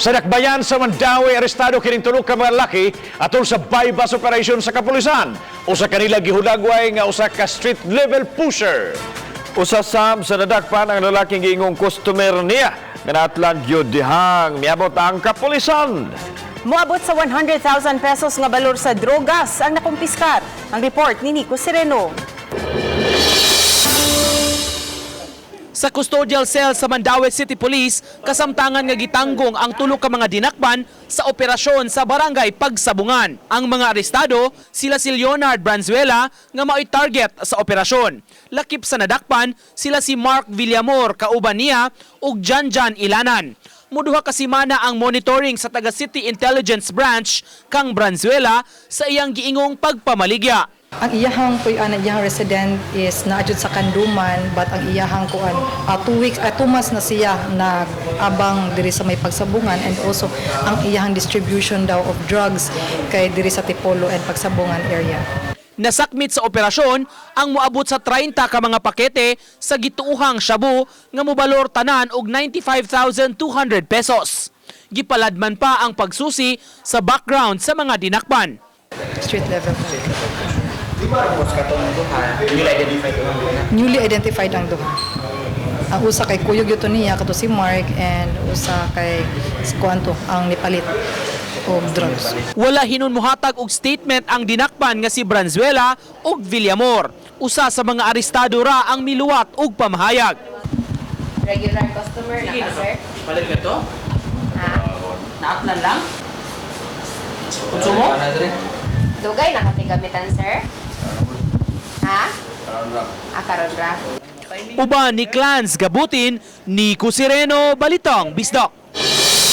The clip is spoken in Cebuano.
Sa dakbayan sa Mandaue, arestado kining tulo ka mga lalaki atol sa bypass operation sa kapulisan. Usa kanila gihulagway nga usa ka street level pusher. Usa sab sa nadakpan ang lalaking giingong customer niya nga naatlan gyud dihang miabot ang kapulisan. Moabot sa 100,000 pesos nga balor sa drogas ang nakumpiskar. Ang report ni Nico Sereno. Sa custodial cell sa Mandaue City Police, kasamtangan nga gitanggong ang tulo ka mga dinakpan sa operasyon sa barangay Pagsabungan. Ang mga arestado, sila si Leonard Branzuela nga mao'y target sa operasyon. Lakip sa nadakpan, sila si Mark Villamor kauban niya ug Janjan Ilanan. Muduha ka semana ang monitoring sa taga City Intelligence Branch kang Branzuela sa iyang giingong pagpamaligya. Ang iyahang puy-an, ang iyahang resident is naadjud sa Kanduman, but ang iyahang kuan 2 weeks, 2 months na siya nag-abang diri sa may Pagsabungan, and also ang iyahang distribution daw of drugs kay diri sa Tipolo and Pagsabungan area. Nasakmit sa operasyon ang moabot sa 30 ka mga pakete sa gituuhang shabu nga mobalor tanan og 95,200 pesos. Gipaladman pa ang pagsusi sa background sa mga dinakpan. Street level. Newly identified ang duha. Ang usa kay kuyog gyud to niya kato si Mark, and usa kay kuan to ang nipalit og drugs. Wala hinon mohatag og statement ang dinakpan nga si Branzuela ug Villamor. Usa sa mga arestado ra ang miluwat og pamahayag. Regular customer na ka, sir? Palit ka to? Ha? Naatlan lang? Konsumo? Dugay na katigamitan, sir? Ha? Ah, karon ra. Uban ni Clans Gabutin, Nico Sireno, Balitang Bisdak.